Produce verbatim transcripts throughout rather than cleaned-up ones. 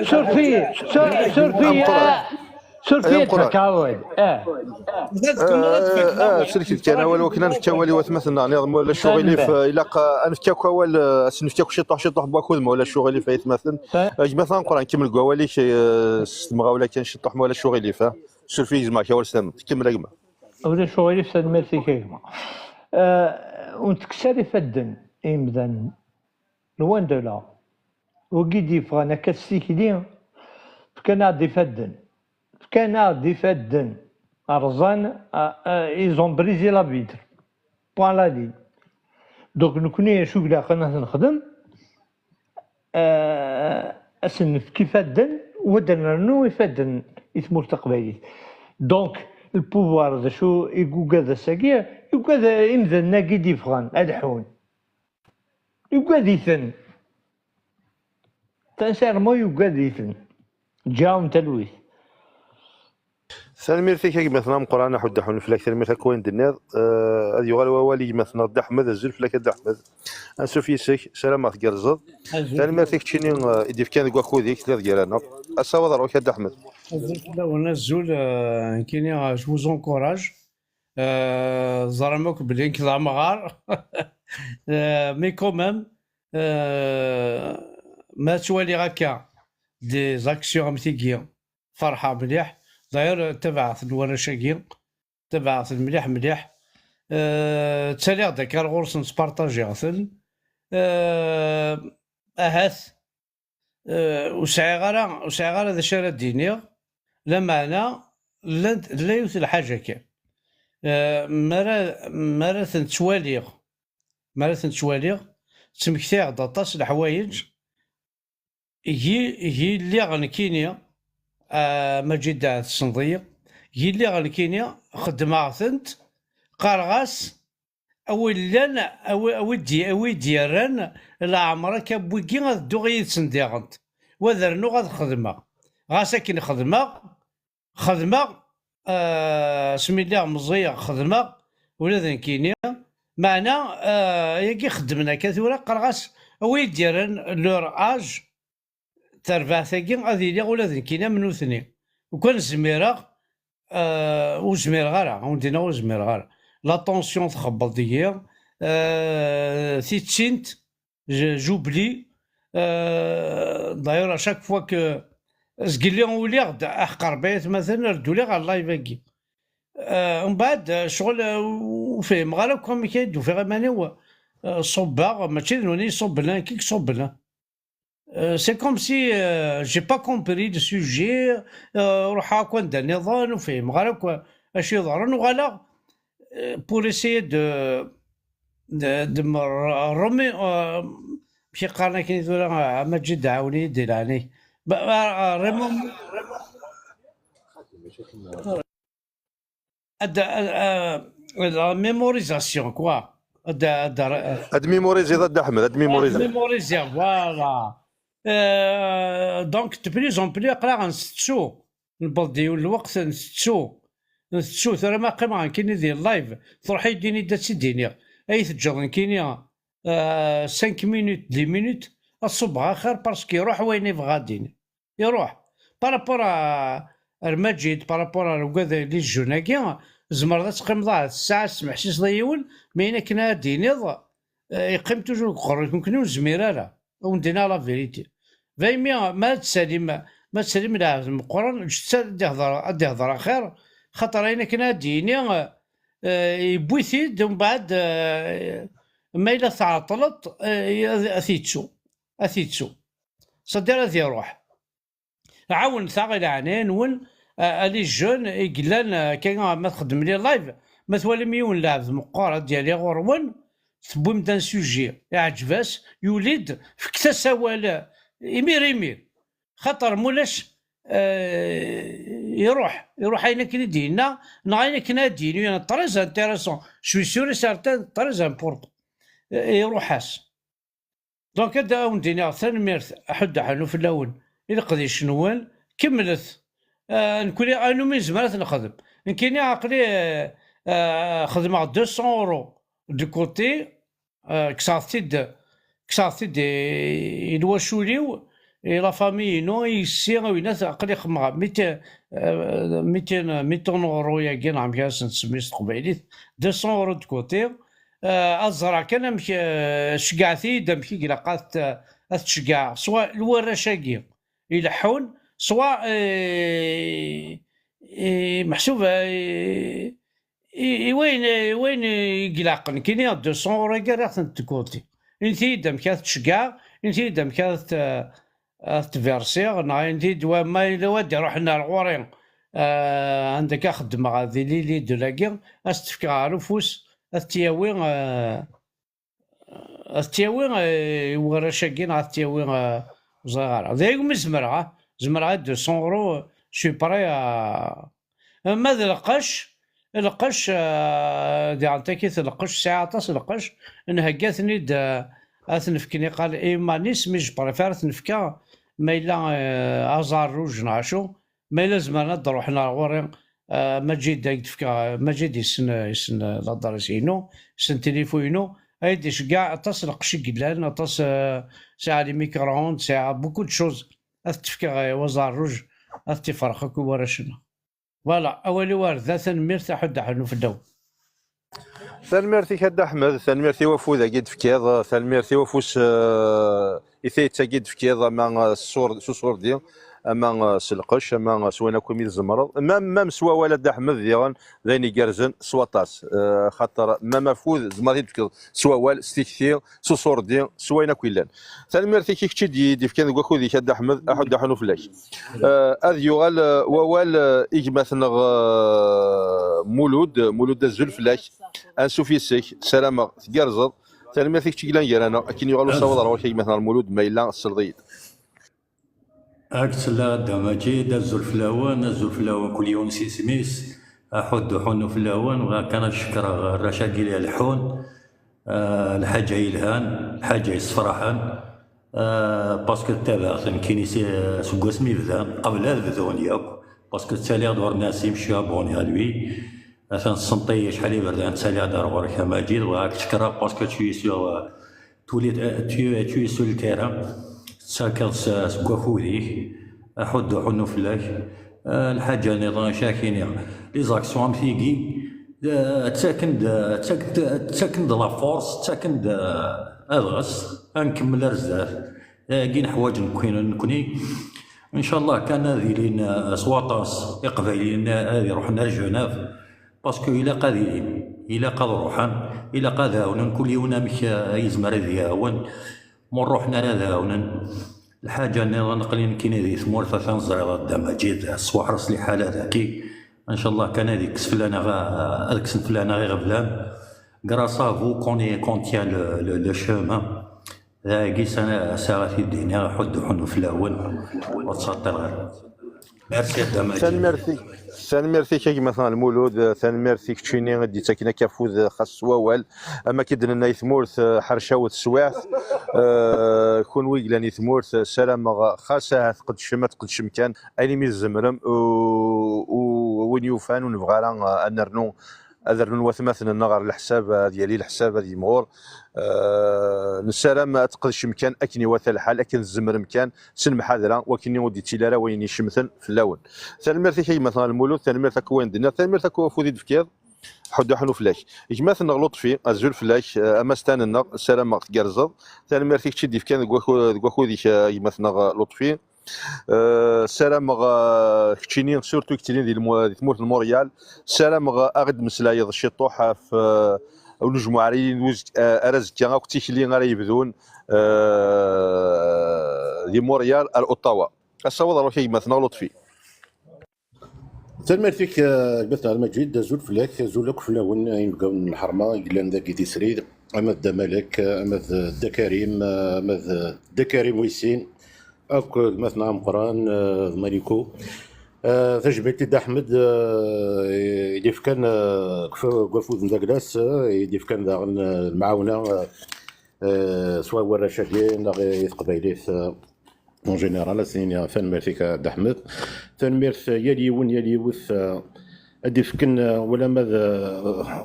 Suref-iyi, sur- suref-iyi, ah, suref-iyi ad d-fkeɣ awal. Ah. Selk-d kan awal wakken ad nefk awal i watmaten-nneɣ niḍ ma ulac uɣilif. Ilaq ad nefk akk awal, ad s-nefk akk ciṭuḥ ciṭuḥ n wakud ma ulac uɣilif ay atmaten. Gma-tneɣ ameqqran, kemmel deg wawal-ik s temɣawla kan ciṭuḥ ma ulac uɣilif. Suref-iyi, gezmeɣ-ak awal s tament. Kemmel a gma. Ulac uɣilif, tanemmirt-ik a gma. Ur ntekkes ara ifadden i yimdanen. Loin de là. Wigi d-yeffɣen akka s tikli, fkan-aɣ-d ifadden. Fkan-aɣ-d ifadden. Rẓan, ah, ah, ils ont brisé la vitre. Point la ligne. Donc, nekkni acu ilaqen ad t-nexdem? Ah, ad sen-nefk ifadden, u ad nernu ifadden i tmurt taqbaylit. Donc, le pouvoir, d acu i yugad ass-agi? Yugad imdanen-agi d-yeffɣen, ad ḥun. Yugad-iten. Sincèrement, yugad-iten. Ǧǧiɣ-awen talwit. Tanemmirt-ik a gma-tneɣ ameqqran Aḥud Dda Ḥun fell-ak, tanemmirt akk wayen d-tenniḍ. Eh, ad yuɣal wawal i gma-tneɣ Dda Ḥmed. Azul fell-ak a Dda Ḥmed. Ansuf yes-k, sarameɣ tgerrzeḍ. Tanemmirt i keččini, eh, i d-yefkan deg wakud-ik, telliḍ gar-aneɣ. Asawaḍ ɣer-k a Dda Ḥmed. Azul fell-awen, azul, eh, nekkini, eh, je vous encourage. Eh, ẓram akk belli nekk d amɣar. Eh, mais quand même, eh, ma ttwaliɣ akka des actions am tigi, ferḥeɣ mliḥ. D'ailleurs, tabaɛt n warrac-agi, tabaɛt mliḥ mliḥ. Eh, ttaliɣ-d akka ar ɣur-sen, spartajiɣ-ten. Eh, ahat, eh, ur sɛiɣ ara, ur sɛiɣ ara d acu ara d-iniɣ, lameɛna llant, tella yiwet n lḥaǧa kan. Eh, mi ara, mi ara ten-ttwaliɣ, mi ara ten-ttwaliɣ, ttmektiɣ-d aṭas n leḥwayeǧ, gi, gi lliɣ nekkini, ah, Maǧid Aɛad, tessneḍ-iyi, gi lliɣ nekkini xeddmeɣ-tent, qqareɣ-as, a wi llan, a wi, a wi d-, a wi d-yerran leɛmer akka n wigi, ad dduɣ yid-sen diɣent, wa ad rnuɣ ad xedmeɣ. Ɣas akken xedmeɣ, xedmeɣ, ah, asmi lliɣ meẓẓiyeɣ xedmeɣ, ula d nekkini. Meɛna, ah, ayagi xeddmen akka tura, qqareɣ-as, a wi d-yerran leur âge, tarbaɛt-agi, ad iliɣ ula d nekkini am nutni. Lukan zmireɣ, ah, ur zmireɣ ara, a wen-d-iniɣ ur zmireɣ ara. La tension txebbeḍ deg-i, ah, tittint, je-, j'oublie. Euh, d'ailleurs, à chaque fois que zgelli uliɣ-d, aḥeqq Rebbi ay atmaten, ar d-uliɣ ɣer live-agi. Euh, mbeɛd, euh, ccɣel, euh, ur fhimeɣ ara akk amek ay d-ufiɣ iman-iw, euh, ṣubbeɣ, mačči d nutni i ṣubben, nekk i iṣubben. Euh, c'est comme si, euh, j'ai pas compris le sujet, euh, ruḥeɣ akk anda nniḍen, ur fhimeɣ ara akk acu iḍerren, uɣaleɣ, euh, pour essayer de, de, de me re-, remi-, euh, amek i qqaren akken i tura, ah, Maǧid, ɛawen-iyi-d di leɛnaya. Ba-, ah, ah, remo-, ad, ah, ah, la mémorisation, quoi. Ad, ad, ah, Ad mémoriser, a Dda Ḥmed, ad mémoriser. Mémoriser, voilà. Euh, donc, de plus en plus, aql-aɣ ntettu. Newweḍ-d yiwen lweqt ntettu. Ntettu, tura ma qqimeɣ nekkini di live, truḥ-iyi-d ini-d ad tt-id-iniɣ. Ay teǧǧeḍ nekkini, euh, cinq minutes, dix minutes, ad ṣubbeɣ axir, parce que iruḥ wayen i bɣiɣ ad d-iniɣ. Iruḥ. Par rapport à, ar Maǧid, par rapport ar ugad, les jeunes-agi, tzemreḍ ad teqqimeḍ ahat ssaɛa, tesmeḥsiseḍ i yiwen, mais ayen akken ad d-tiniḍ, eh, yeqqim toujours deg uqerruy-ik, nekkni ur nezmir ara, ad wen-d-iniɣ la vérité. Daymi, ma ad tsalim, ma ad tsalim lɛebd meqqren, ǧǧet-t ad d-ihder, ad d-ihder axir, xaṭer ayen akken ad d-yini, eh, yewwi-t-id, umbeɛd, eh, ma yella tɛeṭṭleḍ, eh, ad, ad t-yettu, ad t-yettu. C'est-à-dire ad iruḥ. Ɛawnet-aɣ i leɛnaya-nwen, a, a les jeunes i yellan, a, akka, ma txeddmem les lives, ma twalim yiwen lɛebd meqqer ad d-yali ɣur-wen, tewwim-d un sujet, iɛǧeb-as, yuli-d, fket-as awal, imir imir. Xaṭer mulac, eh, iruḥ, iruḥ ayen akken i d-yenna, neɣ ayen akken ad d-yini, très intéressant. Je suis sûr et certain, très important. Eh, iruḥ-as. Donc, ad awen-d-iniɣ tanemmirt, aḥuddu aḥunnu fell-awen, i leqdic-nwen, kemmlet. Ah, nekkni, anumi nezmer ad t-nexdem. Nekkini, aql-i, ah, xedmeɣ deux cents euros de côté, ah, kkseɣ-t-id, kkseɣ-t-id i, i lwacul-iw, i la famille-inu, i yessi, i winat, aql-i xemmeɣ, mitin, euh, mitin, mitin euros-agi, neɣ amek ara sen-tsemmi s teqbaylit, deux cents euros de côté, euh, ad ẓreɣ kan amek, euh, ceggɛet-iyi-d amek i ilaq ad t-, ad t-ceggɛeɣ, swa l warrac-agi ileḥḥun, swa, euh, euh, meḥsub, euh, i, i wayen, i wayen i ilaqen, kini deux cents euros-agi rriɣ-tent de côté. Init-iyi-d amek ara t-ceggɛeɣ, init-iyi-d amek ara t-, ad t-versiɣ, neɣ indi d wa, ma yella wa d-iruḥen ar ɣur-i, eh, anda akka xeddmeɣ di Lili de lagi, ad s-t-fkeɣ ɣer ufus, ad t-yawi, eh, ad t-yawi, eh, i warrac-agi, neɣ ad t-yawi, eh, ur ẓriɣ ara. D ayegmi zemreɣ, ah, zemreɣ à deux cents euros, je suis prêt à, ma d lqecc, lqecc, eh, diɣen takit lqecc, sɛiɣ aṭas lqecc, nhegga-ten-id, eh, ad t-nefk niqal i iman-is, mais je préfère ad t-nefk, ma yella, eh, aẓar rouge neɣ acu, ma yella zemren ad d-ruḥen ar ɣur-i, eh, Maǧid ad k-d-fkeɣ, Maǧid yessen, yessen, eh, l'adresse-inu, yessen tilifu-inu, ad yi-d-iceggeɛ aṭas lqecc i yellan, aṭas, eh, sɛiɣ les micro-ondes, sɛiɣ beaucoup de choses, ad t-fkeɣ i waẓar rouge, ad t-iferq akk i warrac-nneɣ. Voilà, awal-iw ar da, tanemmirt, aḥuddu aḥunnu fell-awen. Tanemmirt-ik a Dda Ḥmed, tanemmirt i wafud-agi d-tefkiḍ, tanemmirt i wafus, eh, i tayet-agi d-tefkiḍ, ama, eh, s uṣur-, s uṣurdi, ama, eh, s lqecc, ama, eh, s wayen akk umi tzemreḍ. Mam, mam s wawal a Dda Ḥmed diɣen, d ayen igerrzen s waṭas. Eh, xaṭer mam afud, tzemreḍ i d-tefkiḍ s wawal, s tikti, s uṣurdi, s wayen akk yellan. Tanemmirt-ik i kečč i d-, i d-yefkan deg wakud-ik a Dda Ḥmed, aḥuddu aḥunnu fell-ak. Eh, ad yuɣal, eh, wawal, eh, i gma-tneɣ, eh, Mulud, Mulud azul fell-ak, ansuf yes-k, sarameɣ tgerrzeḍ. Tanemmirt i kečč i yellan gar-aneɣ, akken yuɣal usawaḍ ar ɣur-k a gma-tneɣ Lmulud, ma yella tselleḍ-iyi-d. Ad k-tella a Dda Maǧid, azul fell-awen, azul fell-awen kul yiwen s isem-is, aḥuddu aḥunnu fell-awen, bɣiɣ kan ad cekkreɣ arrac-agi i leḥḥun, eh, lḥaǧa yelhan, lḥaǧa yessefraḥen, eh, parce que ttabaɛeɣ-ten nekkini si, seg wasmi bdan, qbel ad bdun yakk, parce que ttaliɣ-d ɣur Nassim, je suis abonné à lui, atan ssenṭi acḥal iberdan ttaliɣ-d ar ɣur-k a Maǧid, bɣiɣ ad k-cekkreɣ parce que tu es sur, eh, Tuli, tu, tu es sur le terrain, tettakeḍ s, seg wakud-ik, aḥuddu aḥunnu fell-ak. Eh, lḥaǧa nniḍen acu ara k-iniɣ, les actions am tigi, eh, ttaken-d, ttaken-d, ttaken-d la force, ttaken-d, eh, adɣes, ad nkemmel ar zdat. Dagi neḥwaǧ nekkini, nekkni. Ncallah kan ad ilin, eh, s waṭas iqbayliyen ad iruḥen ar Genève. Parce que ilaq ad ilin, ilaq ad ruḥen, ilaq ad ɛawnen, kul yiwen amek, eh, yezmer ad iɛawen. Ma ur ruḥen ara ad ɛawnen. Lḥaǧa nniḍen, aql-i nekkini di tmurt, atan ẓriɣ a Dda Maǧid, s waḥres liḥala daki. Ncallah kan ad ikkes fell-aneɣ, eh, ad kksen fell-aneɣ iɣeblan. Grâce à vous qu'on est, qu'on tient le, le, le chemin. Dagi sana, saɣa t-id-iniɣ, ḥuddu ḥunnu fell-awen, ur ttseṭṭil ɣer. Merci a Dda Maǧid. Tanemmirt-ik, tanemmirt-ik a gma-tneɣ Lmulud, tanemmirt i keččini i d-yettaken akka afud xas s wawal, am akka i d-nenna i tmurt, eh, ḥercaw teswiɛt, eh, kunwi yellan i tmurt, eh, ssarameɣ xas ahat tqeddcem, ad tqeddcem kan ayen imi tzemrem, u, u win yufan ur nebɣi ara, eh, ad nernu ad rnun watmaten-nneɣ ɣer leḥsab, ad yali leḥsab, ad yimɣur. Eh, nessaram ad tqedcem kan akken iwata lḥal, akken tzemrem kan, s lemḥadra, wakken ur d-yettili ara wayen icemten fell-awen. Tanemmirt-ik a gma-tneɣ Lmulud, tanemmirt akk i wayen d-tenniḍ, tanemmirt akk i wafud i d-tefkiḍ. Ḥuddu aḥunnu fell-ak. Gma-tneɣ Luṭfi, azul fell-ak, eh, amastan-nneɣ, ssarameɣ tgerrzeḍ. Tanemmirt i kečč i d-yefkan deg waku-, deg wakud-ik, eh, a gma-tneɣ Luṭfi. Eh, ssarameɣ, eh, keččini, surtout keččini di lmu-, di tmurt n Montréal, ssarameɣ, eh, ad ɣ-id-meslayeḍ ciṭuḥ ɣef, eh, unejmuɛ ara yilin d uzek-, eh, ara azekka, akk d tikli ara yebdun, eh, di Montréal ar Ottawa. Asawaḍ ɣer wakk a gma-tneɣ Luṭfi. Tanemmirt-ik, eh, gma-tneɣ Lmaǧid, azul fell-ak, azul akk fell-awen, inebgawen n lḥerma i yellan dagi di srid, ama d Dda Malek, ama d Dda Karim, ama d Dda Karim wis sin, akk gma-tneɣ ameqqran, eh, d Maliko. Eh, tajmilt i Dda Ḥmed, eh, i d-yefkan, eh, deg f-, deg wafud n Daglas, eh, i d-yefkan daɣen, eh, lemɛawna, eh, eh, swa i warrac-agi, neɣ i teqbaylit, eh, en général, ad s-nini tanemmirt-ik a Dda Ḥmed. Tanemmirt, eh, yal yiwen, yal yiwet, eh, ad d-yefken, eh, wala ma d, eh,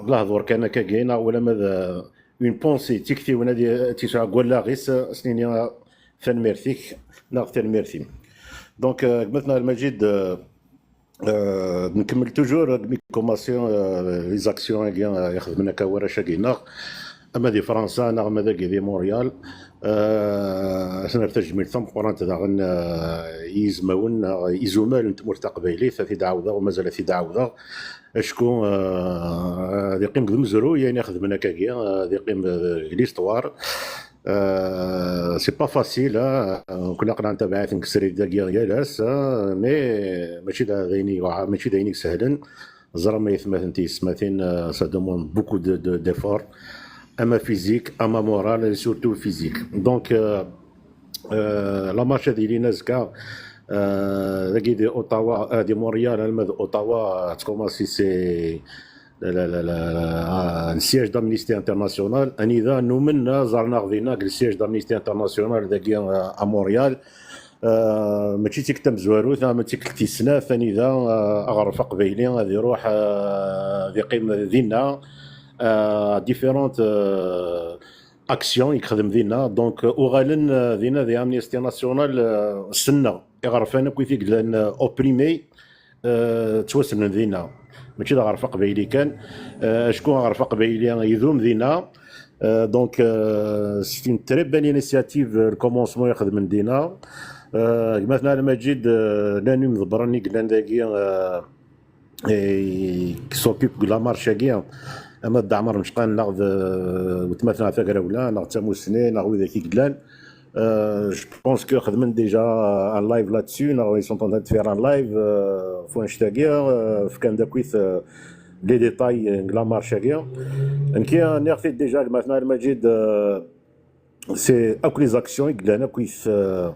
lehdur kan akkagi, neɣ wala ma d, eh, une pensée, d tiktiwin ad y-, ad tt-yesɛu deg wallaɣ-is, eh, ad s-nini, eh, Tanemmirt-ik, neɣ tanemmirt-im. Donc, euh, gma-tneɣ Lmajid, euh, euh, nkemmel toujours, euh, mi commencer, euh, les actions-agi, euh, i xedmen akka warrac-agi, neɣ ama di Fransa, neɣ ama dagi di Montréal. Euh, ad s-nerr tajmilt tameqqrant daɣen, euh, i yizmawen, neɣ izumal n tmurt taqbaylit, ad t-id-ɛawdeɣ, u mazal ad t-id-ɛawdeɣ. Acku, euh, ad iqqim deg umezruy ayen i xedmen akkagi, euh, ad iqqim deg l'histoire. Euh, c'est pas facile, hein. Nekni aql-aɣ ntabaɛ-iten deg srid-agi yal ass, hein, mais mačči d, d ayen i yewɛer, mačči d ayen i isehlen. Ẓram ay atmaten tiyessetmatin, euh, ça demande beaucoup de, de, d'efforts, ama physique, ama moral, et surtout physique. Donc, euh, euh, la marche ad ilin azekka, euh, dagi di Ottawa, euh, di Montréal, alma d Ottawa, euh, ad tkumaṣi, c'est la, la, la, la, la, le siège d'Amnesty International. Anida numen, euh, ẓernaɣ dinna, le siège d'Amnesty International, dagi, euh, à Montréal. Euh, mačči d tikkelt tamezwarut, ama d tikkelt tis snat, anida, euh, aɣref aqbayli ad iruḥ, euh, ad iqqim dinna, euh, différentes, euh, actions i yexdem dinna. Donc, euh, uɣalen, euh, dinna di Amnesty National, euh, senneɣ iɣerfan akk i t-yellan, euh, opprimés, euh, ttwasnen dinna. Mačči d aɣref aqbayli kan, euh, acku aɣref aqbayli idum dinna. Euh, donc, euh, c'est une très belle initiative, euh, le commencement i xedmen dinna. Euh, gma-tneɣ Lmajid, euh, llan imḍebbren i yellan dagi, euh, et qui s'occupe de la marche-agi, ama d Ɛmer Mecqan, neɣ d, euh, weltma-tneɣ Tagrawla, neɣ d Tamussni, neɣ widak i yellan. Euh, je pense que xedmen déjà un live là-dessus, neɣ ils sont en train de faire un live, euh, ɣef wannect-agi, euh, fkan-d akkit, euh, les détails, euh, n la marche-agi. Nekki, nniɣ-t-id déjà, gma-tneɣ Lmajid, euh, c'est akk les actions i yellan akkit, euh,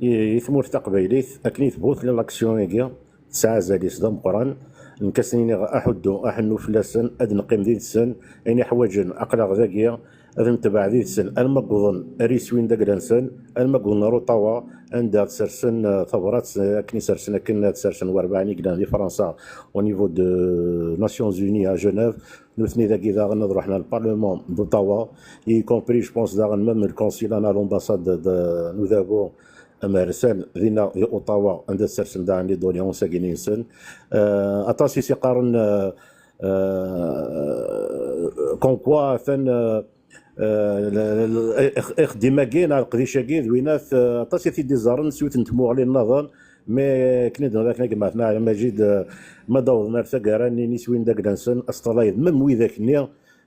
i, i tmurt taqbaylit, akken i tbut l'action-agi, tesɛa azal-is d ameqqran. Nekk ad sen-iniɣ aḥuddu, aḥennu fell-asen, ad neqqim did-sen, ayen i ḥwaǧen, aql-aɣ dagi, ad netbeɛ did-sen, alma wwḍen ar iswi n dagla-nsen, alma wwḍen ar Ottawa, anda ad sersen, euh, tabrat, euh, akken i sersen, akken ad sersen warbaɛen i yellan di Fransa, au niveau de Nations Unies à Genève. Nutni dagi daɣen ad ruḥen ar le Parlement d'Ottawa, y compris, je pense, daɣen même le consulat neɣ l'ambassade de, n udabu amersal dinna di Ottawa, anda sersen daɣen les doléances-agi-nsen. Euh, aṭas i s-iqqaren, euh, euh, comme quoi atan, euh, euh, le, le, le, ix-, ixeddim-agi neɣ leqdic-agi d winat, euh, aṭas i t-id-iẓerren s yiwet n tmuɣli nniḍen, mais akken i d-nniḍ akken gma-tneɣ Lmajid, euh, ma d-awḍen ar taggara-nni n iswi n dagla-nsen, aṣṭalay d même widak-nni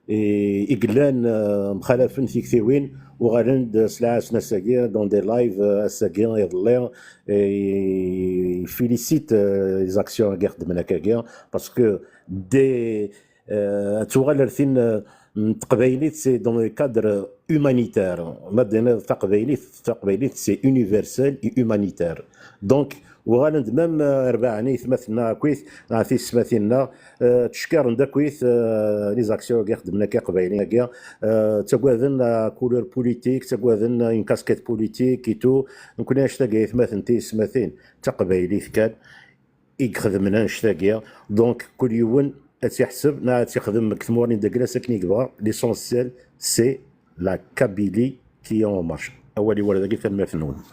i, i yellan, euh, mxalafen tiktiwin, uɣalen-d s lɛas n ass-agi, dans des lives, euh, ass-agi, iḍelli, et il félicite, euh, les actions-agi xedmen akkagi, parce que des, euh, ad tuɣal ar tin, euh, n teqbaylit, c'est dans le cadre humanitaire. Ma d-tiniḍ taqbaylit, taqbaylit, c'est universel et humanitaire. Donc, uɣalen-d même, euh, arbaɛen aytmaten-nneɣ akkit, neɣ tiyessetmatin-nneɣ, euh, ttcekkaren-d akkit, euh, les actions-agi xedmen akka iqbayliyen-agi, euh, ttagaden la couleur politique, ttagaden une casquette politique et tout. Nekni annect-agi aytmaten tiyessetmatin d taqbaylit kan i ixedmen annect-agi. Donc, kul yiwen ad tt-iḥseb, neɣ ad tt-ixdem deg tmuɣli n dagla-s akken i yebɣa. L'essentiel, c'est la Kabylie qui est en marche. Awal-iw ar dagi, tanemmirt-nwen.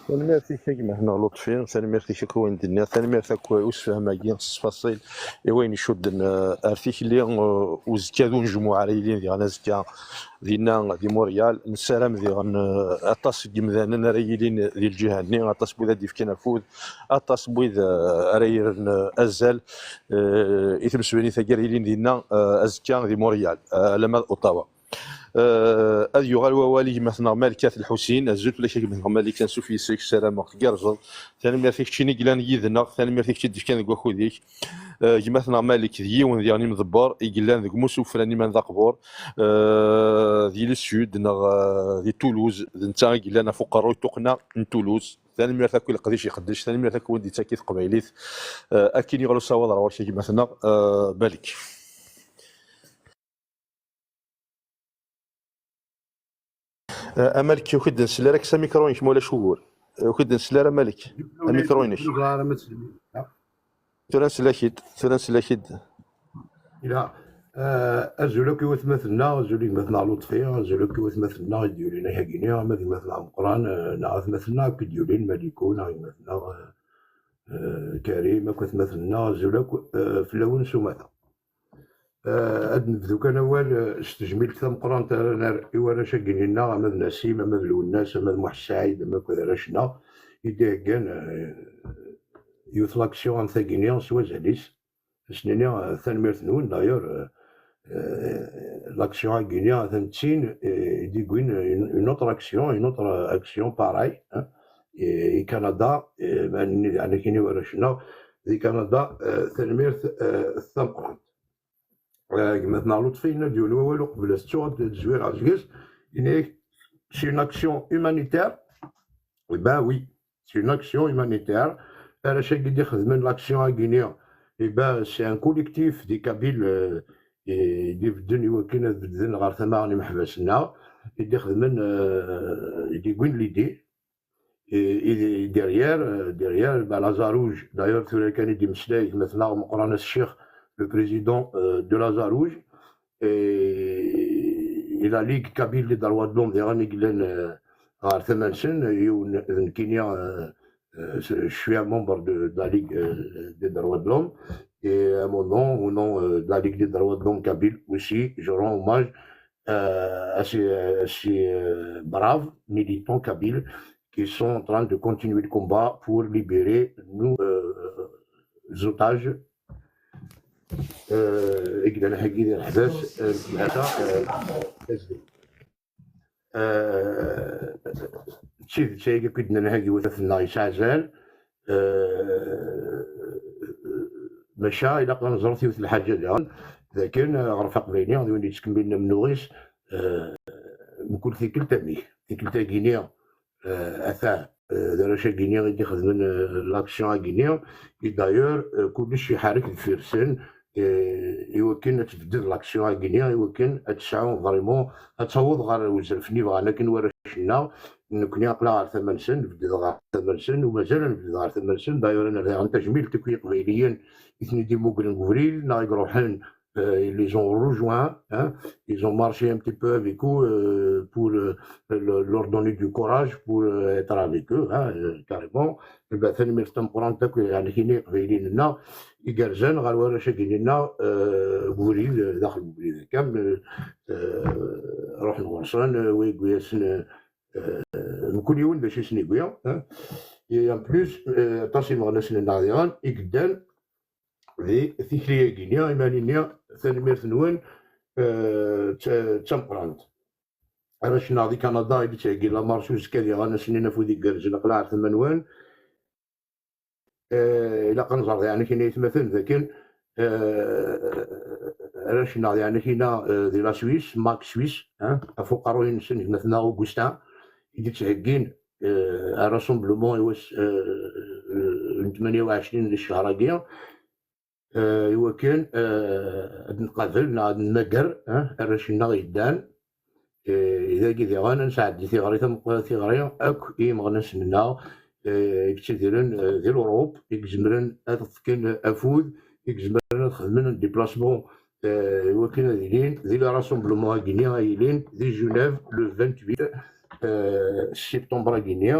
Tanemmirt-ik a gma-tneɣ Lutfi, tanemmirt-ik akk i wayen d-tenniḍ, tanemmirt akk i usefhem-agi s ttfaṣil i wayen icudden, eh, ar tikli, eh, uzekka d unejmuɛ ara yilin diɣen azekka dinna di Montréal. Nessaram diɣen, eh, aṭas n yimdanen ara yilin di lǧiha-nni, aṭas n wid ara d-yefken afud, aṭas n wid, eh, ara yerren, eh, azal, eh, i tmesbanit-agi ara yilin dinna, eh, azekka di Montréal, eh, alamma d Ottawa. Eh, ad yuɣal wawal i gma-tneɣ Malik At Lḥusin. Azul fell-ak a gma-tneɣ Malik, ansuf yes-k, ssarameɣ tgerrzeḍ. Tanemmirt i keččini i yellan yid-neɣ, tanemmirt i kečč i d-ifkan deg wakud-ik. Eh, gma-tneɣ Malik d yiwen diɣen imḍebber i yellan deg umusufran iman d aqbur, eh, di le sud neɣ, eh, di Toulouse, d netta i yellan ɣef uqerruy tuqqna n Toulouse. Tanemmirt akk i leqdic iqeddec, tanemmirt akk win d-ittak i teqbaylit. Eh, akken yuɣal usawaḍ ar ɣur-k a gma-tneɣ, eh, Malik. Eh, a Malik, ur k-id-nsell ara, kkes amikru-inek ma ulac ugur. Eh, ur k-id-nsell ara, Malik. Amikru-inek. Tura nsell-ak-id, tura nsell-ak-id. Ila. Eh, azul akk i watmaten-nneɣ, azul i gma-tneɣ Lutfi, azul akk i watmaten-nneɣ i d-yulin ayagi-nni, ama d gma-tneɣ Meqqran, eh, neɣ atmaten-nneɣ akk i d-yulin, Maliko, neɣ gma-tneɣ, eh, eh, Karim, akk atmaten-nneɣ, azul akk, eh, fell-awen s umata. Eh, ad nebdu kan awal, eh, s tejmilt tameqqrant ara nerr i warrac-agi-nneɣ, ama d Nasim, ama d Lwennas, ama d Muḥ Saɛid, ama akk d arrac-nneɣ, i d-iheggan, eh, yiwet l'action am tagi-nni s wazal-is. Ad s-nini, eh, tanemmirt-nwen, d'ailleurs, eh, eh, l'action-agi-nni, atan d tin, eh, i d-yewwin une, une autre action, une autre action pareille, hein, i, i Kanada, eh, ma nini daɣen akini warrac-nneɣ, di Kanada, eh, tanemmirt, eh, tameqqrant. Eh, gma-tneɣ Lutfi yenna-d yiwen wawal uqbel ad tettuɣ ad d-zwireɣ seg-s, yenna-yak, c'est une action humanitaire. Eh ben oui, c'est une action humanitaire. Arrac-agi d-ixedmen l'action-agi-nni, eh ben, c'est un collectif des Kabyles, euh, i d-ibedden i wakken ad bedden ɣer tama n imeḥbas-nneɣ, i d-ixedmen, euh, i d-yewwin l'idée. Et, et derrière, euh, derrière, ben, Lazare Rouge, d'ailleurs, tura kan i d-imeslay gma-tneɣ Meqqran At Ccix, le président, euh, de Lazare Rouge, et, et la Ligue Kabyle des droits de l'homme, diɣen i yellan, euh, ɣer tama-nsen, yiwen d nekkini, euh, euh, je suis un membre de, de la Ligue, euh, des droits de l'homme, et à mon nom, au nom, euh, de la Ligue des droits de l'homme kabyle aussi, je rends hommage, euh, à ces, à ces, euh, braves militants kabyles qui sont en train de continuer le combat pour libérer nos, euh, otages, euh, i yellan ḥagi di leḥbas, euh, leḥbas, euh, euh, d tidet ayagi akk i d-nnan ḥagi watmaten-nneɣ yesɛa azal, euh, maca ilaq ad neẓret yiwet n lḥaǧa daɣen, d akken, euh, aɣref aqbayli d win yettkemmilen amennuɣ-is, euh, mkul tikkelt amek, tikkelt-agi-nni, euh, ata, euh, d arrac-agi-nni i d-ixedmen, euh, l'action-agi-nni, et d'ailleurs, euh, kullec iḥerrek deffir-sen, euh, i wakken ad tebded l'action-agi-nni, i wakken ad tesɛu vraiment, ad taweḍ ɣer uzref-nni bɣan akken warrac-nneɣ, nekkni aql-aɣ ɣer tama-nsen, nebded ɣer tama-nsen, u mazal ad nebded ɣer tama-nsen, d'ailleurs ad nerr daɣen tajmilt akk i Yiqbayliyen i ten-id-immugren deg ubrid, neɣ i iruḥen, euh, ils les ont rejoints, hein, ils ont marché un petit peu avec eux, euh, pour, euh, le-, leur donner du courage pour, euh, être avec eux, hein, euh, carrément. Eh ben, tanemmirt tameqqrant akk, yeɛni, kini Iqbayliyen-nneɣ igerrzen ɣer warrac-agi-nneɣ, euh, deg ubrid, euh, daxel n ubrid kan, euh, euh, ruḥen ɣur-sen, euh, wa yewwi-yasen, euh, euh, mkul yiwen d acu i sen-yewwi, hein. Et en plus, euh, aṭas imeɣnasen-nneɣ diɣen i yeddan di tikli-agi-nni, iman-nni, tanemmirt-nwen, euh, d ta-, d tameqqrant. Arrac-nneɣ di Kanada i d-yettheggi la marche uzekka diɣen, ad sen-nini afud igerrzen, aql-aɣ ɣer tama-nwen. Euh, ilaq ad nẓer diɣen akini aytmaten d akken, euh, arrac-nneɣ diɣen akina, euh, di la Suisse, Mac Suisse, hein, ɣef uqerruy-nsen gma-tneɣ Augustin, i d-yettheggin, euh, un rassemblement i wass, euh, euh, n tmanya u ɛecrin di ccher-agi, euh, i wakken, euh, ad nqabel neɣ ad nmager, hein, arrac-nneɣ yeddan, euh, dagi diɣen ad nesɛeddi tiɣri tameqqrant, tiɣri akk i yimeɣnasen-nneɣ, euh, i yettidiren, euh, di l'Europe, i izemren ad fken afud, i izemren ad xedmen déplacement, euh, i wakken ad ilin di le rassemblement-agi-nni ay ilin di Genève le vingt-huit, euh, septembre-agi-nni,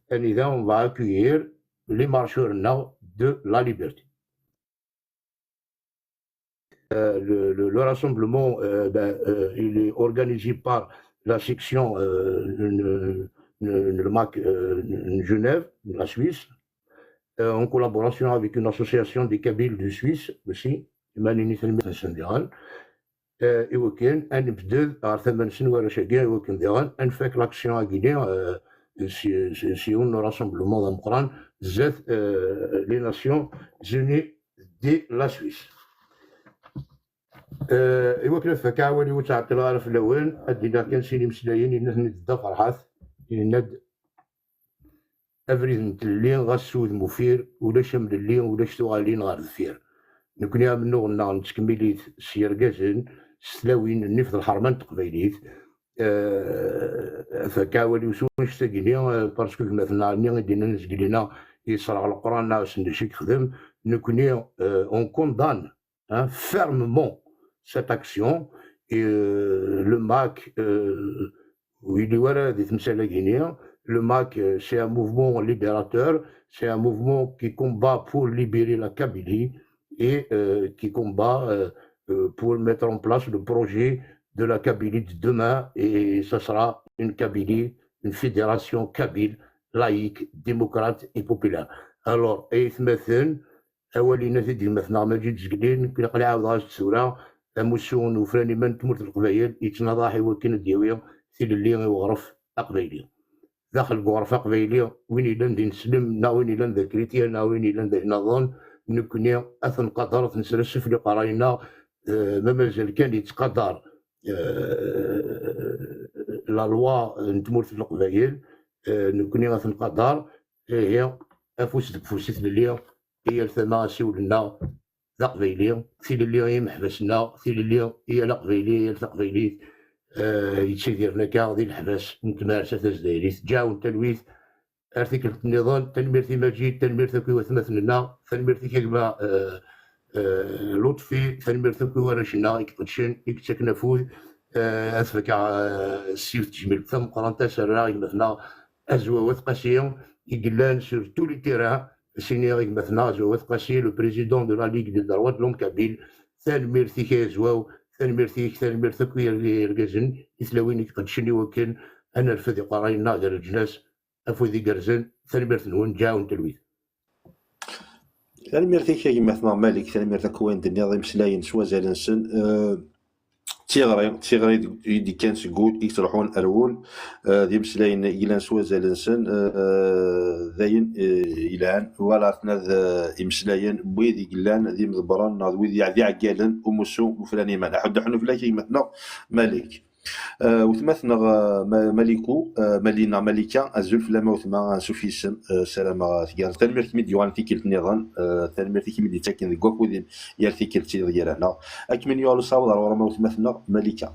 anida on va accueillir les marcheurs-nneɣ de la liberté. Euh, le, le, le rassemblement, euh, ben, euh, il est organisé par la section, euh, n, n, n le Mac, euh, n Genève, la Suisse, euh, en collaboration avec une association des Kabyles de Suisse aussi, iman-nni tanemmirt-nsen diɣen. Euh, i wakken ad nebded ɣer tama-nsen warrac-agi, i wakken diɣen ad nfak l'action-agi-nni, euh, s, s, s yiwen n rassemblement d ameqqran zdat, euh, les Nations Unies de la Suisse. Euh, i wakken ad fakkeɣ awal-iw ur ttɛeṭṭileɣ ara fell-awen, ad d-iniɣ kan sin imeslayen, yenna-ten-id Dda Ferḥat, yenna-d: abrid n tlelli ɣas s wudem uffir, ulac amlelli, ulac tuɣalin ɣer deffir. Nekni amennuɣ-nneɣ nettkemmil-it s yergazen, s tlawin, nnif d lḥerma n teqbaylit. Euh, fakkeɣ awal-iw s wannect-agi-nni, euh, parce que gma-tneɣ-nni i d-yennan azgel-inna yesserɣ Leqran neɣ wissen d acu i yexdem. Nekni, euh, on condamne, hein, fermement cette action. Et euh, le MAK, euh, ur yelli wara di temsal-agi-nni, le MAK, euh, c'est un mouvement libérateur, c'est un mouvement qui combat pour libérer la Kabylie et euh, qui combat euh, euh, pour mettre en place le projet de la Kabylie de demain, et ça sera une Kabylie, une fédération kabyle, laïque, démocrate et populaire. Alors, aytmaten, awal-ina i d-gma-tneɣ Maǧid Zegli, nekkni aql-i ɛawdeɣ-as-d tura, amussu n ufran iman n tmurt n Leqbayel yettnaḍaḥ i wakken ad d-yawi tilelli i uɣref aqbayli. Daxel n uɣref aqbayli, win yellan d ineslem, neɣ win yellan d akrityan, neɣ win yellan d ayen nniḍen, nekkni ad t-nqader, ad t-nesres ɣef leqrar-nneɣ, eh, ma mazal kan yettqadar, eh, la loi n tmurt n Leqbayel, eh, nekkni ad t-nqader, ihi, afus deg ufus i tlelli, i yal tama asiwel-nneɣ d aqbayli, tilelli i yimeḥbas-nneɣ, tilelli i yal aqbayli, i yal taqbaylit, eh, yettidiren akka di leḥbas n tmersa tazdayrit. Ǧaɛwen talwit ar tikkelt nniḍen. Tanemmirt i Maǧid, tanemmirt akk i watmaten-nneɣ, tanemmirt-ik a gma, eh, eh, Lutfi, tanemmirt akk i warrac-nneɣ i iqeddcen, i yettaken afud, eh, ad fakeɣ, eh, s yiwet tejmilt tameqqrant, ad s-rreɣ i gma-tneɣ Azwaw At Qasi, i yellan sur tous les terrains, ad s-iniɣ i gma-tneɣ Azwaw At Qasi, le président de la Ligue des droits de l'homme kabyle, tanemmirt-ik ay Azwaw, tanemmirt-ik, tanemmirt akk i yir-, irgazen, i tlawin i iqeddcen i wakken ad nerfed iqerray-nneɣ gar leǧnas, afud igerrzen, tanemmirt-nwen, ǧaɛwen talwit. Tanemmirt-ik a gma-tneɣ Malik, tanemmirt akk wayen d-tenniḍ, imeslayen s wazal-nsen. Eh, d tiɣri, d tiɣri i d-, i d-ikkan seg wul, i yettruḥun ar wul. Eh, d imeslayen i yellan s wazal-nsen, eh, d ayen, eh, yelhan. Wala tnad, eh, imeslayen n wid i yellan d imḍebbren neɣ d wid i d iɛeggalen umussu n ufran iman. Aḥuddu ḥnu fell-ak a gma-tneɣ Malik. Eh, wetma-tneɣ, eh, Ma-, Maliku, eh, Mali neɣ Malika, azul fell-am a wetma, ansuf yis-m, eh, ssarameɣ tgerrez. Tanemmirt imi d-yuɣalen tikkelt nniḍen, eh, tanemmirt-ik imi d-ittaken deg wakud-im yal tikkelt iḍ gar-aneɣ. Ad kem-in-yuɣal usawaḍ ar ɣur-m a wetma-tneɣ Malika.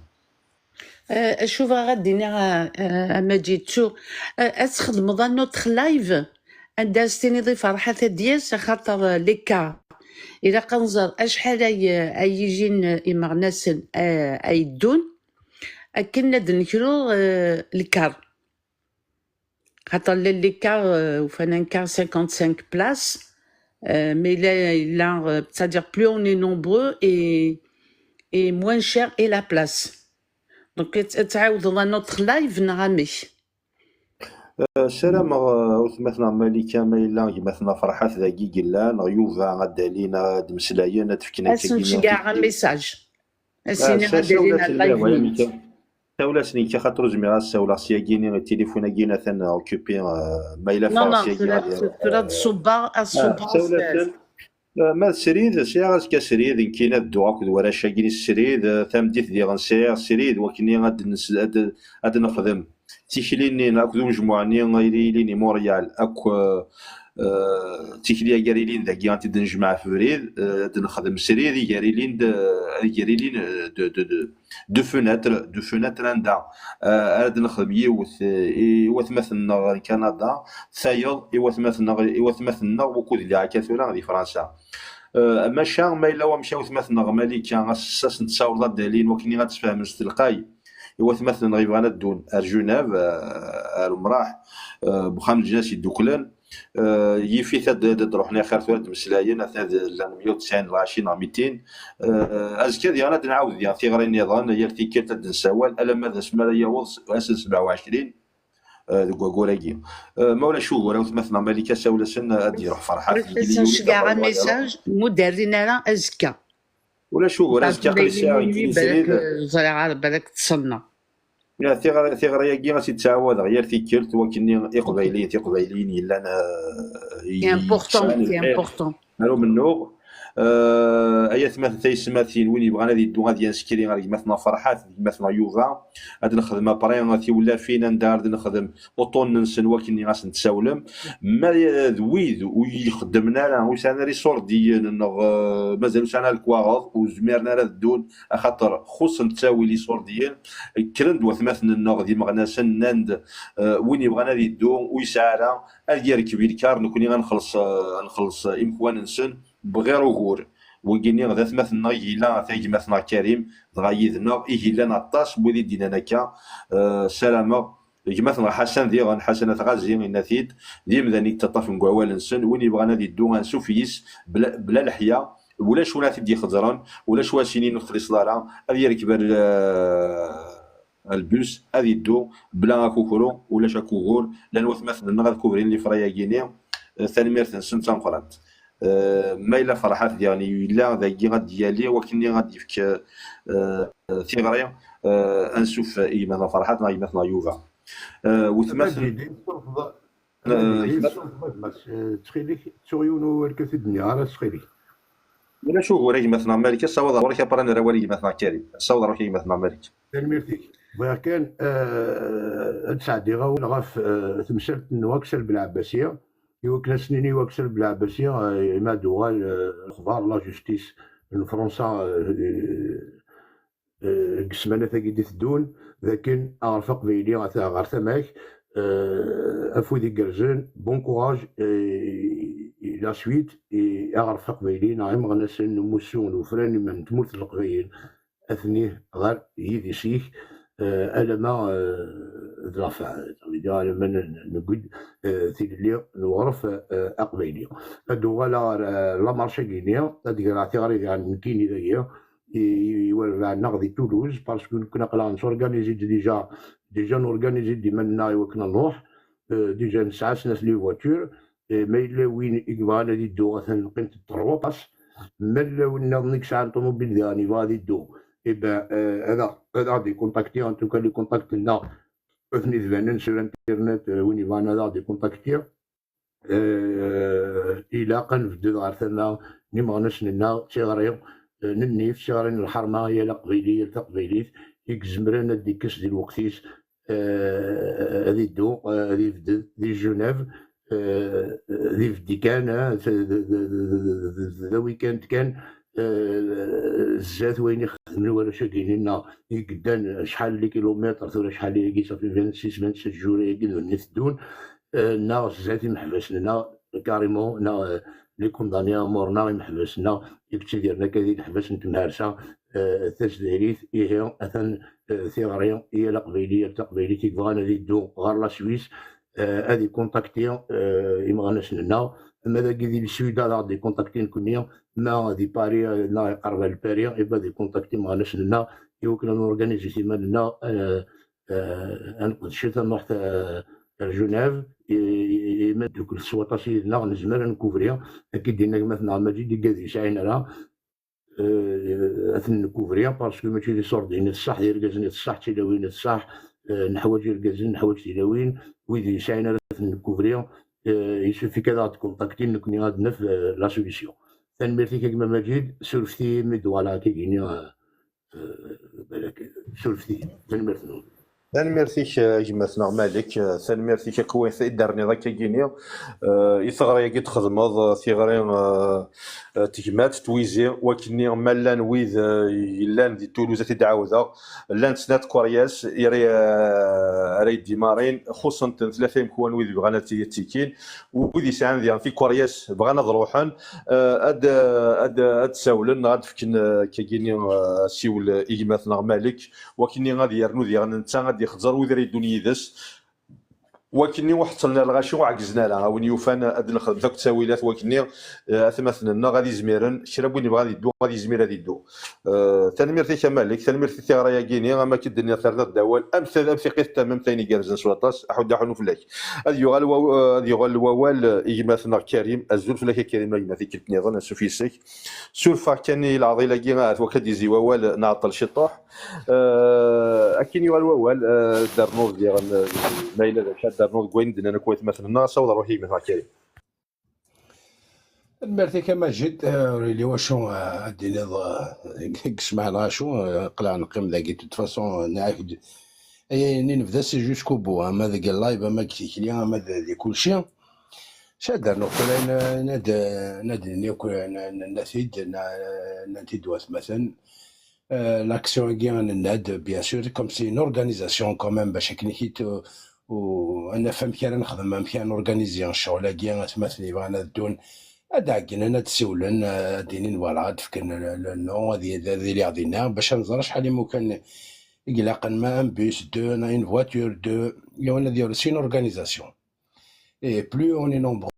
Eh, acu bɣiɣ ad d-iniɣ a, a, a Maǧid, ttu, eh, ad txedmeḍ un autre live anda ad s-tiniḍ i Ferḥat ad d-yas, axaṭer, eh, les cas, ilaq ad nẓer acḥal ay, ay ijin, eh, imeɣnasen, eh, ay ddun, akken ad d-nekru, eh, lkar. Xaṭer llan les cars, euh, ufan un car cinquante-cinq places, euh, mais là, là, euh, c'est-à-dire plus on est nombreux et, et moins cher est la place. Donc, ad, ad tɛawdeḍ un autre live neɣ amek? Euh, ssarameɣ, euh, a wetma-tneɣ Malika, ma yella gma-tneɣ Ferḥat dagi yella, neɣ Yuba, ad d-alin, ad d-mmeslayen, ad d-fken Ad sen-ceggɛeɣ un message. Ad s-iniɣ ad d-alin ar live-nni. Tawla-s nekk, axaṭer ur zmireɣ ad ssawleɣ syagi-ni, tilifun-agi atan occupé, euh, ma yella ffɣeɣ syagi. Tura d-ṣubbeɣ, ad ṣubbeɣ. Ma d srid, sɛiɣ azekka srid, nekkini ad dduɣ akked warrac-agi-ni srid, eh, tameddit diɣen sɛiɣ srid, wakken ad, ad, ad nexdem tikli-nni akked umejmuɛ-nni i ilin i Montréal, akk, eh, eh, tikli-agi ara ilin dagi, ad t-id-nejmeɛ ɣef ubrid, eh, ad nexdem srid, i gar ilin d, i gar ilin, eh, de, de, de, deux fenêtres, deux fenêtres anda, eh, ara d-nexdem yiwet, eh, i watmaten-nneɣ n Kanada, tayeḍ i watmaten-nneɣ, i watmaten-nneɣ wukud lliɣ akka tura di Fransa. Eh, maca ma yella wamek a watmaten-nneɣ Malika, as-, as-, as-nessawḍ ad d-alin wakken ad d-sfehmen s telqay i watmaten-nneɣ yebɣan ad ddun ar Genève, eh, ar umraḥ, eh, wexxam n leǧnas yeddukklen, eh, yif-it ad, ad d-ruḥen axir tura ad d-mmeslayen, atan ad llan meyya u tesɛin neɣ ɛecrin neɣ mitin. Eh, azekka diɣen ad nɛawed diɣen tiɣri nniḍen, yal tikkelt ad d-nessawal, alamma d asmi ara yaweḍ s-, ass n sebɛa u ɛecrin, eh, deg waggur-agi. Eh, ma ulac ugur, a watmaten-nneɣ Malika, sawel-asen ad d-iruḥ Ferḥat. Ad sen-ceggɛeɣ un message, ma ur d-rrin ara azekka. Ulac ugur, azekka aql-i sɛiɣ nekkini srid. Ẓriɣ ara balak ṭṭsen-nneɣ. Ya, tiɣri-, tiɣri-agi ad tt-id-ttɛawadeɣ yal tikkelt, wakken-nni Iqbayliyen, Tiqbayliyin yellan, eh, C'est important, c'est important. Ar umennuɣ. Eh, ay atmaten tayesmatin, win yebɣan ad yeddu ad yanskri ar gma-tneɣ Ferḥat, d gma-tneɣ Yuba, ad nexdem après tiwlafin anda ara d-nexdem uṭṭunen-nsen wakken-nni ad sen-tsawlem. Ma d wid ur ixeddmen ara, ur sɛan ara iṣurdiyen, neɣ, eh, mazal ur sɛan ara lekwaɣeḍ, ur zmiren ara ad ddun, axaṭer xuṣṣen ttawil iṣurdiyen, kkren-d watmaten-nneɣ d imeɣnasen, nnan-d, eh, win yebɣan ad yeddu, ur yesɛi ara, ad yerkeb i lkar, nekkni ad nxelleṣ, eh, ad nxelleṣ imekwan-nsen bɣir ugur. Wigi-nni d atmaten-nneɣ i yella ata gma-tneɣ Karim, dɣa yid-neɣ i yellan aṭas n wid i d-yennan akka. Eh, ssarameɣ gma-tneɣ Ḥasan diɣen, Ḥasan At Ɣazi, yenna-t-id, d imdanen i yettaṭṭafen deg wawal-nsen, win yebɣan ad iddu ansuf yis bla, bla leḥya, ulac win ara t-id-ixeẓren, ulac win ara s-yinin ur texliṣeḍ ara, ad yerkeb ar, eh, lbus, ad iddu bla akukru, ulac akugur, llan watmaten-nneɣ ad kubrin lifra-agi-ni. Eh, tanemmirt-nsen d tameqqrant. Eh, ma yella Ferḥat diɣen yella dagi ad d-yali, wakken ad d-yefk, eh, tiɣri, eh, ansuf i gma-tneɣ Ferḥat neɣ gma-tneɣ Yuba. Eh, wetmaten. Amajid, imsurfeḍ, eh, Amajid, gma-, imsurfeḍ, a gma-s, eh, ttxil-k, ttuɣ yiwen wawal kan ur t-id-nniɣ ara, ttxil-k. Ulac ugur a gma-tneɣ Malik, asawaḍ ɣur-k, après nra awal a gma-tneɣ Karim. Asawaḍ ɣur-k a gma-tneɣ Malik. Tanemmirt-ik. Bɣiɣ kan, eh, ad sɛeddiɣ awal ɣef, eh, temsalt n Waksal Belɛebbasi, i wakken ad s-nini i Waksal Belɛebbasi, eh, ma d-uɣal, eh, lexbar, la justice n Fransa, eh, eh, deg ssmanat-agi d-iteddun, d akken aɣref aqbayli ata ɣer tama-k, eh, afud igerrzen, bon courage, eh, la suite, eh, aɣref aqbayli neɣ imeɣnasen n umussu n ufran n tmurt n Leqbayel, atni ɣer yidis-ik, eh, alamma, eh, d la fin, ça veut dire alamma n-, n-, newwi-d, eh, tilelli n uɣref, eh, aqbayli. Ad uɣaleɣ ɣer, eh, la marche-agi-nni, ad greɣ tiɣri diɣen nekkini dagi, i, i warbaɛ-nneɣ di Toulouse, parce que nekkni aql-aɣ nettorganizi-d déjà, déjà norganizi-d iman-nneɣ i wakken ad nruḥ, eh, déjà nesɛa snat les voitures, eh, ma yella win i yebɣan ad iddu, atan qqiment trois places, ma yella win nniḍen i yesɛan ṭumubil diɣen yebɣa ad iddu, eh ben, eh, ad aɣ-, ad aɣ-d-ikuntakti, en tout cas les contacts-nneɣ atni d-banen sur internet, eh, win yebɣan ad aɣ-d-ikuntakti. Eh, ilaq ad nbedd ɣer tama n imeɣnasen-nneɣ, d tiɣri, eh, n nnif, d tiɣri n lḥerma, yal aqbayli, yal taqbaylit, i izemren ad d-ikkes di lweqt-is, eh, ad iddu, eh, ad ibded di Genève, eh, ad ibeddi kan, eh, d, d, d, d, d, d, d weekend kan, eh, zdat wayen i xedmen warrac-agi-nni, neɣ i yeddan acḥal n les kilomètres, tura acḥal-agi, ça fait vingt-six, vingt-sept jours-agi d win i teddun, eh, neɣ zdat imeḥbas-nneɣ, carrément, neɣ, eh, les condamnés à mort, neɣ imeḥbas-nneɣ i yettidiren akka di leḥbas n temharsa, eh, taseddarit, ihi, atan, eh, tiɣri i yal aqbayli, yal taqbaylit i yebɣan ad iddu ɣer la Suisse, eh, ad ikuntakti, eh, imeɣnasen-nneɣ, ma dagi di Lswida ad aɣ-d-ikuntakti nekkni, ma di Paris, eh, neɣ iqerreb ar Paris, iba ad ikuntakti imeɣnasen-nneɣ, i wakken ad norganizi iman-nneɣ, eh, eh, ad neqdec tamruḥt, eh, ar Genève, i, i, i, ma ddukel s waṭas yid-neɣ, nezmer ad nkubri, akka i d-yenna gma-tneɣ Maǧid, igad yesɛin ara, eh, ad ten-nkubri, parce que mačči d iṣurdiyen i d ṣṣeḥ, d irgazen i d ṣṣeḥ, d tilawin i d ṣṣeḥ, eh, neḥwaǧ irgazen, neḥwaǧ tilawin, wid yesɛin ara ad ten-nkubri, eh, il suffit kan ad aɣ-d-kuntaktin, nekkni ad naf, eh, la solution. Tanemmirt-ik a gma Maǧid, surfet-iyi mi d-uɣaleɣ akka gini, eh, eh, balak, surfet-iyi. Tanemmirt-nwen. Tanemmirt-ik, eh, a gma-tneɣ Malik, eh, tanemmirt-ik akk i d-terniḍ akka gini, eh, i teɣri-agi d-txedmeḍ, eh, tiɣri, eh, eh, tegmat, twizi, wakken-nni ma llan wid, eh, yellan di Toulouse, ad t-id-ɛawdeɣ, llant snat kuryas i ara, eh, ara yeddimarin, xuṣṣen-ten tlata imekwan wid yebɣan ad t-, ad ttikin, wid yesɛan diɣen tikuryas bɣan ad ruḥen, eh, ad, ad, ad d-sawlen neɣ ad d-fken, eh, akkagini, eh, asiwel i gma-tneɣ Malik, wakken-nni ad yernu diɣen netta ad d-ixẓer wid ara yeddun yid-s. Wakken-nni ur ḥettlen ara lɣaci, ur ɛeggzen ara. A win yufan ad nexdem akk ttawilat wakken-nni, eh, atmaten-nneɣ ad izmiren, kra n win yebɣan ad iddu, ad izmir ad iddu. Eh, tanemmirt-ik a Malik, tanemmirt i tiɣri-agi-ni, am akken d-nniɣ terniḍ-d awal, am ta-, am tiqqit n tamemt, ayen igerrzen s waṭas, aḥuddu aḥunnu fell-ak. Ad yuɣal wa-, ad yuɣal wawal, eh, i gma-tneɣ Karim, azul fell-ak a Karim, a gma tikkelt-nniḍen, ansuf yes-k. Surfeɣ kan i leɛḍil-agi, ahat wakka d-izzi wawal, nɛeṭṭel ciṭuḥ. Eh, akken yuɣal wawal, eh, ad d-ternuḍ diɣen, eh, ma yella d acu ad d-ternuḍ deg wayen d-nnan akk watmaten-nneɣ, asawaḍ ɣer wakk i gma-tneɣ Karim. Tanemmirt-ik a Majid, eh, ur yelli wacu, eh, ad d-tiniḍ, eh, deg ssmaḥ lɣacu, eh, aql-aɣ neqqim dagi, de toute façon, eh, nɛak-d. Aya-nni nebda c'est jusqu'au bout, ama deg live, ama deg tikli, ama d-, di kulci. Acu ad d-rnuɣ tura, n-, n-, ad, n-, ad d-nini akk, n-, n-, nna-t-id, nna-, nnan-t-id watmaten. Euh, l'action-agi, nenna-d, bien sûr, comme c'est une organisation quand même, bac akken i t-, u, ad naf amek ara nexdem, amek ara norganizi ccɣel-agi, atmaten yebɣan ad ddun, Ad d-ɛeggnen, ad d-siwlen, ad d-inin, voilà, ad d-fken le, le nom, ad y-, ad iliɣ dinna, bac ad nẓer acḥal imukan i ilaqen, ma un bus, deux, une voiture, deux, yiwen ad yur-, c'est une organisation. Et plus on est nombreux,